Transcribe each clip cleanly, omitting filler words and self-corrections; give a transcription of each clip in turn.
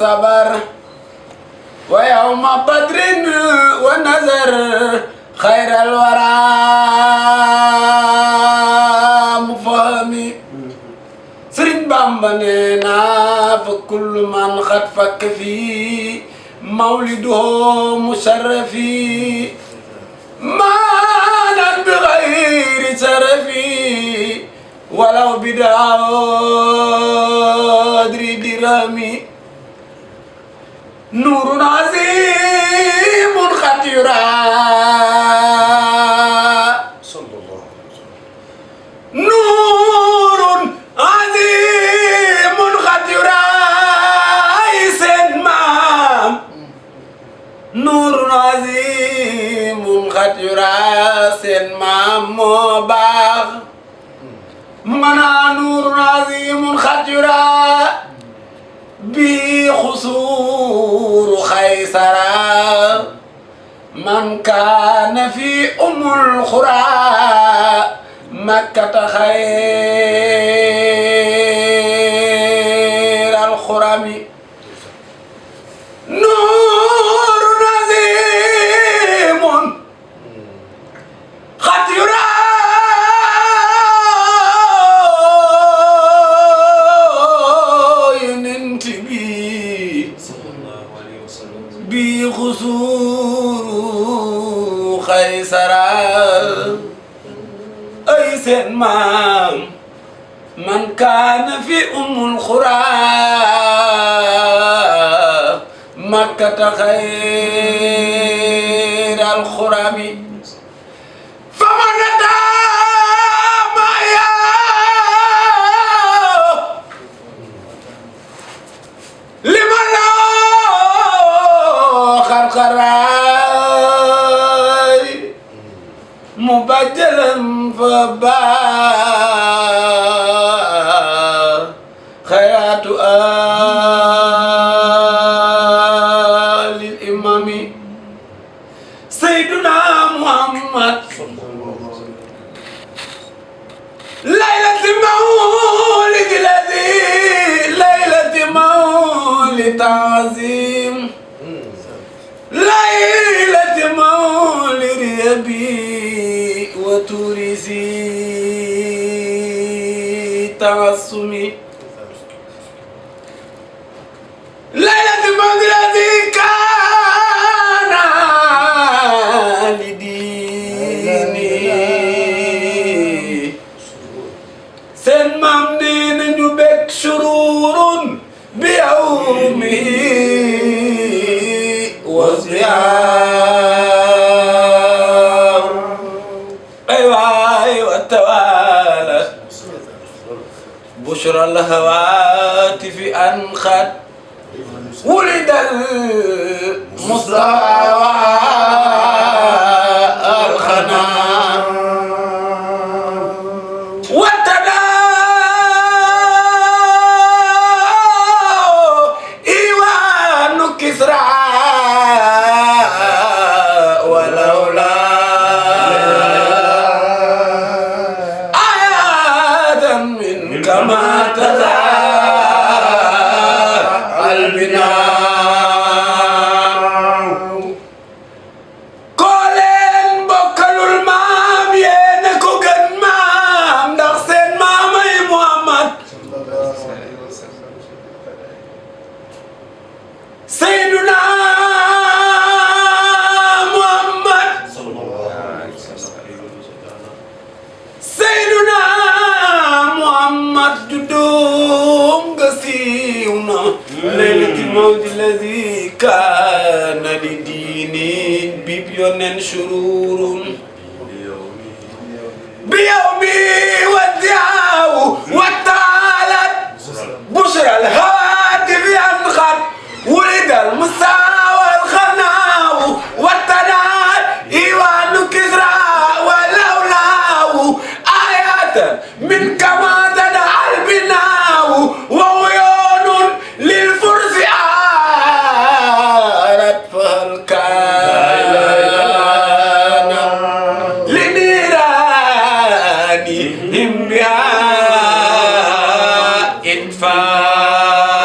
والصبر ويوم بدر ونذر خير الورى مفهمي سرين بامبانينا فكل من قد فك فيه مولده مشرفي مالا بغير سرفي ولو بدعادر درامي نور عظيم قد يرى صلى الله عليه وسلم نور عظيم قد يرى سيدنا نور عظيم قد يرى سيدنا مباغ منا نور عظيم قد يرى بخصور خيسرا من كان في الخرى مكة خير الخرم نور عظيم قد يرى بخصور خيسرا أي سن من كان في الخرى مكة خير الخرم فمن أتى معي لمن لا خرقراي مبجلا فبا خيرات آل الإمام سيدنا محمد ليلة مولد الذي ليلة مولد تعظيم ليلة مولد أبي وتورثي تعصمي ليلة مولد الذي كان لديني سن ممنين نبك شرور بيومه وزيار أيوة التوالت بشرى الهواتف أنخت ولد المصطفى الخنان كما تزال البناء كولين بوكلول مام ينكو گن مام ndax seen maamay Muhammad Seyduna Muhammad Seyduna Muhammad judum gasiwna laylati mawdi alladhi kana lidini bib yonen shururun بيومي ودعاه وتعالت بشرى الهاتف ينخد ولد المساوى الخناو والتنال إيوان كسرى ولولاه آيات من كما تدعى البناو وعيون للفرس آرت فالكان لنيرانهم بها إنفاق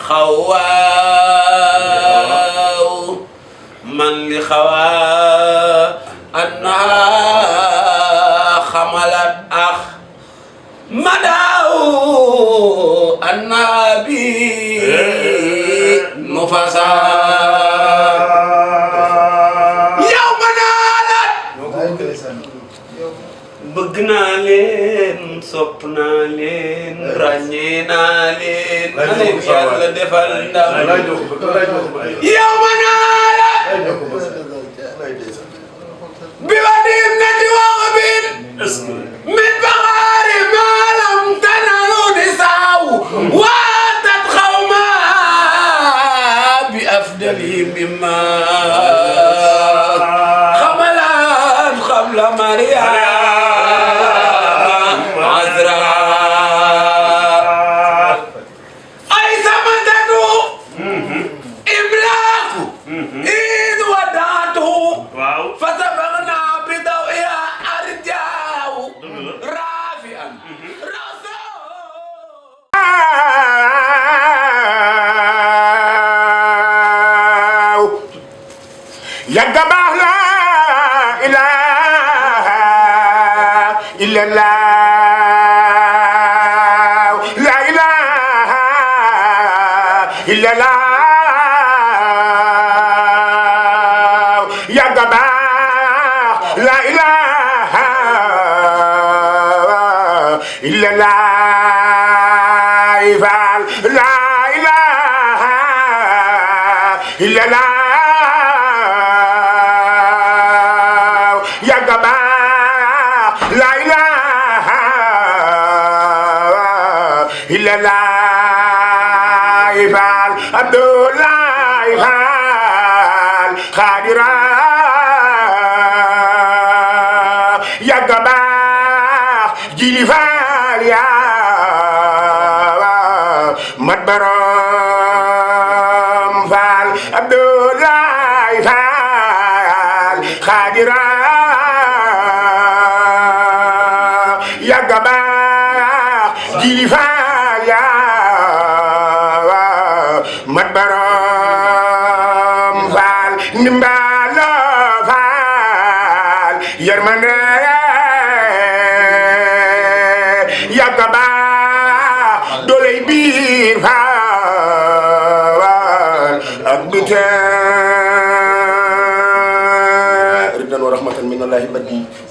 خواو من لخوا أنها خملت أخ مداو أنها بي نفسا يوم نالت bëgg naa leen sopp naa leen ràññee naa leen na leen yàlla defal ndam yow ma naa la bi wa dim na di wax bin min baxaari maalam tanalu di saaw waatat xawma bi afdali mimma xamalaan xabla Maria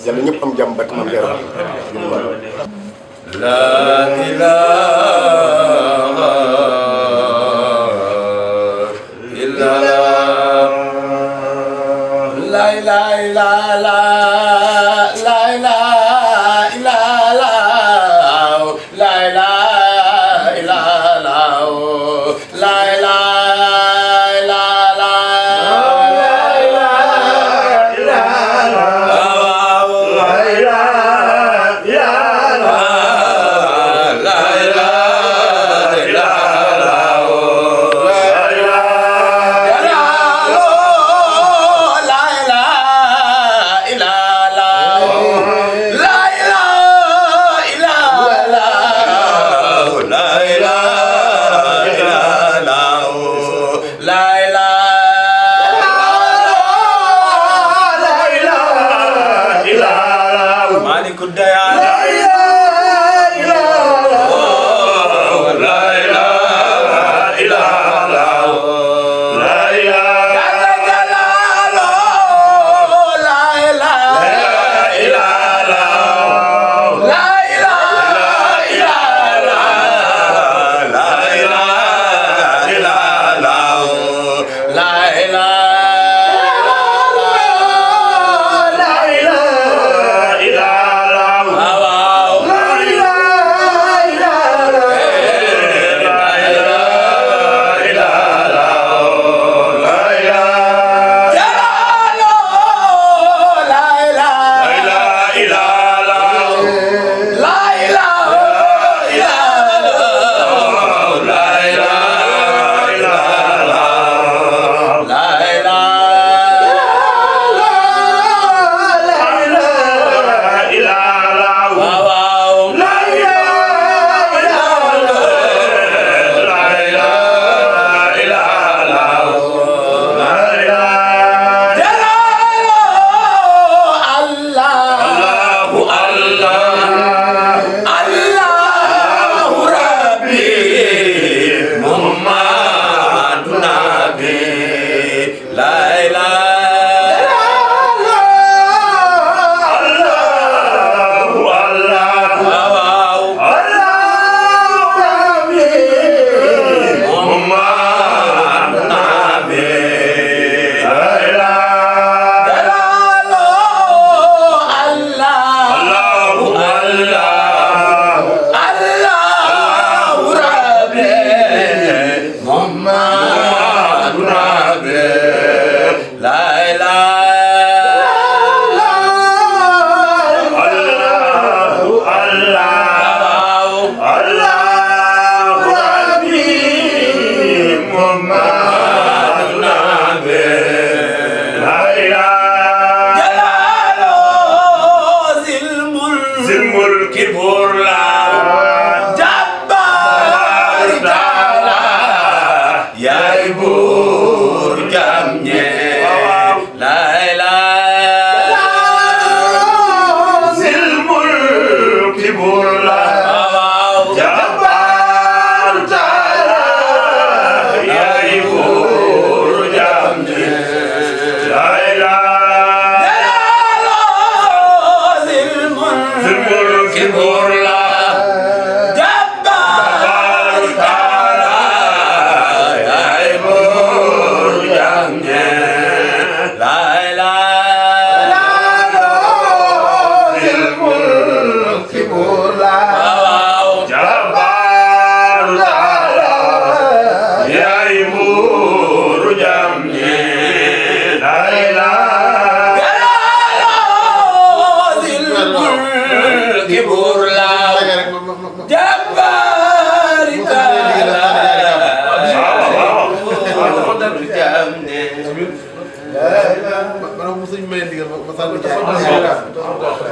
yàlla ñëpp am jàmm barke Maam Jaara la ilaha illallah la ilaha illallah la ilaha illallah la ilaha illallah la ilaha la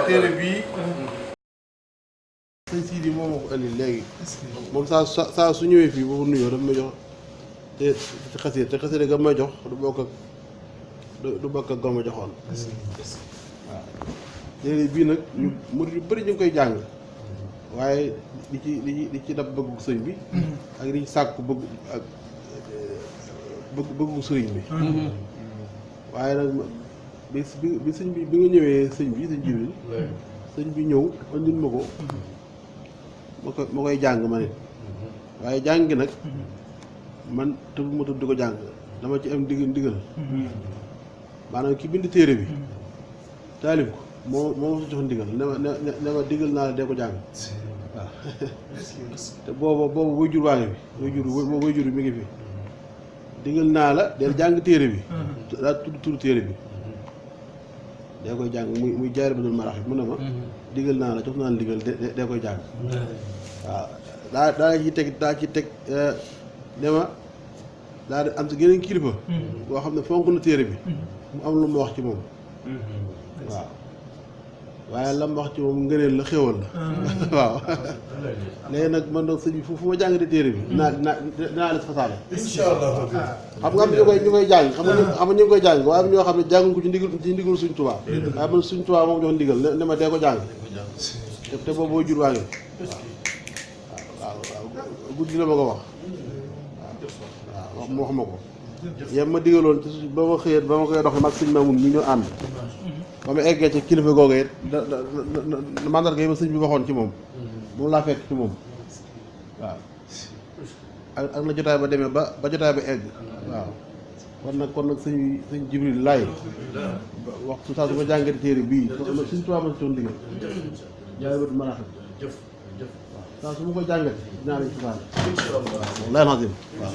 téere bii sëñ Sidi moo ma ko indi léegi moom saa su ñëwee fii boobu nuyoo daf may jox te xasida ga may jox du bokk ak ga ma joxoon waaw téere bii nag ñu murid yu bëri ñu ngi koy jàng waaye di ci dab bëggu sëñ bi ak di sàkku bëggu sëriñ bi waaye nag bi sëñ bi nga ñëwee sëñ Jibril sëñ bi ñëw andil ma ko ma koy jàng ma nit waaye jàng gi nag man tëb ma tëb di ko jàng dama ci am ndigal maanaam ki bind téere bi taalif ko moo ma sa jox ndigal ne ma digal naa la dee ko jàng waaw te boobu way jur waa ngi fi way jur bi mi ngi fi digal naa la dee jàng téere bi daa tudd téere bi dee koy jàng muy jaare ba dul marax bi mu ne ma digal naa la jox naa la digal dee koy jàng waaw daa ci teg ne ma daa di am si geneen kilifa boo xam ne fonk na téere bi mu am lu ma wax ci moom waaw waaye la ma wax ci moom ngëneel la xéwal la waaw léegi nag man nag sëñ bi fu ma jàngate téere bi dinaa la fasaale insha Allah xam nga am ñu koy jàng xam nga ñu ngi koy jàng waaye am ñoo xam ne jànguñ ko ci ndigal suñ Tuubaa waaye man suñ Tuubaa moom jox ndigal ne ma dee ko jàng te boobu boo jur waa ngi waaw guddi la ma ko wax waaw wax ma ko yem ma digaloon ci ba ma xëyee ba ma koy doxee mag sëñ Mamoun ñu ñoo ànd ba ma eggee ci kilifa googu it mandarga yi ma sëñ bi waxoon ci moom laa fekk ci moom waaw ak na jotaay ba demee ba jotaay ba egg waaw kon nag sëñ Jibril laay wax su saa su ma jàngati téere bii suñ tubaab ma si toon digal jaay bët mën a xam saa su ma ko jàngati dinaa lañ susaale lay nasim waaw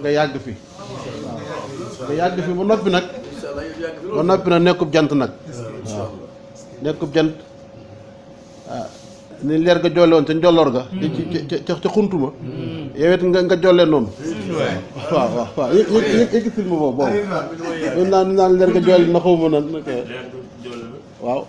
nga yàgg fi waaw nga yàgg fi ba noppi nag nekkub jant nag waaw nekkub jant waaw ni leer ga jolle woon ca njolloor ga ca xuntuma yow it nga jolle noonu waaw yëkkatil ma boobu ñun naan leer ga jolle na xaw ma na waaw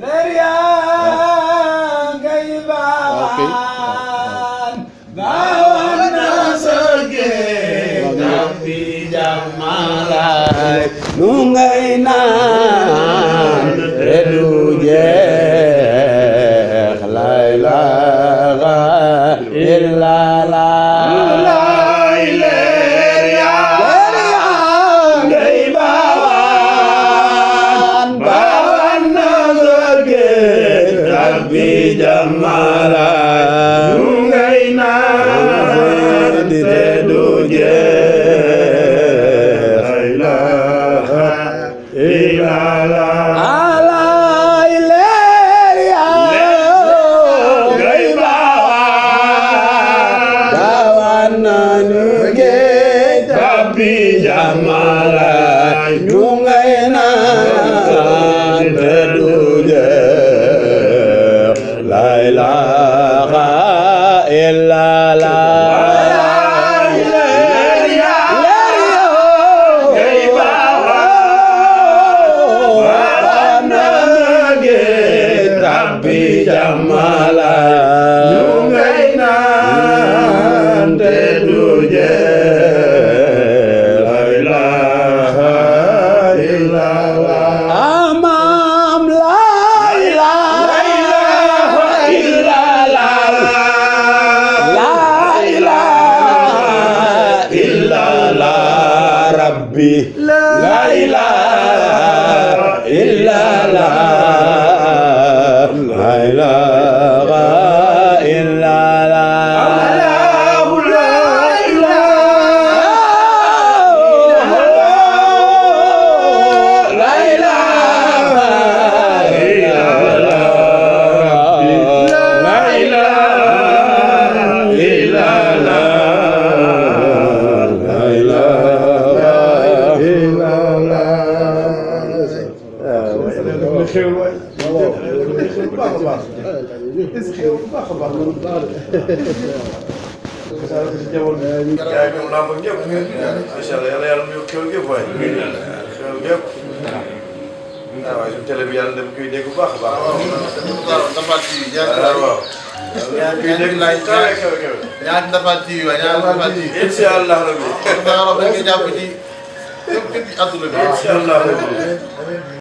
leer yaa ngay baawaan baawaan na sëgee rabbi jamalaay nu ngay naan te du jeex la ilaha illallah leer yaa ngay baawaan baawaan na sëgee rabbi jamalaay nu ngay naan te du jeex la ilaha illallah alay leer yaa ngay baawaan na nu géej rabbi jamalaay nu ngay naan te du jeex la ilaha illallah jamala ñu ngay naan te du jeex la ilaha illallah amam la ilaha illallah la ilaha illallah rabbi la ilaha illallah la ilaha illallah la ilaha yaa ngi làmb ak ñëpp macha allah yàlla yàlla mu yokk xéwal gépp waay xéwal gépp waaw suñu télé bi yàlla dem koy dégg bu baax a baax. waaw Ndafane TV waaw. kuy dégg laay kawe kawe kawe. ñaari Ndafane TV waaye ñaari Ndafane TV. incha allah rabbi. dañuy jàpp ci képp képp ci àdduna bi. incha allah rabbi.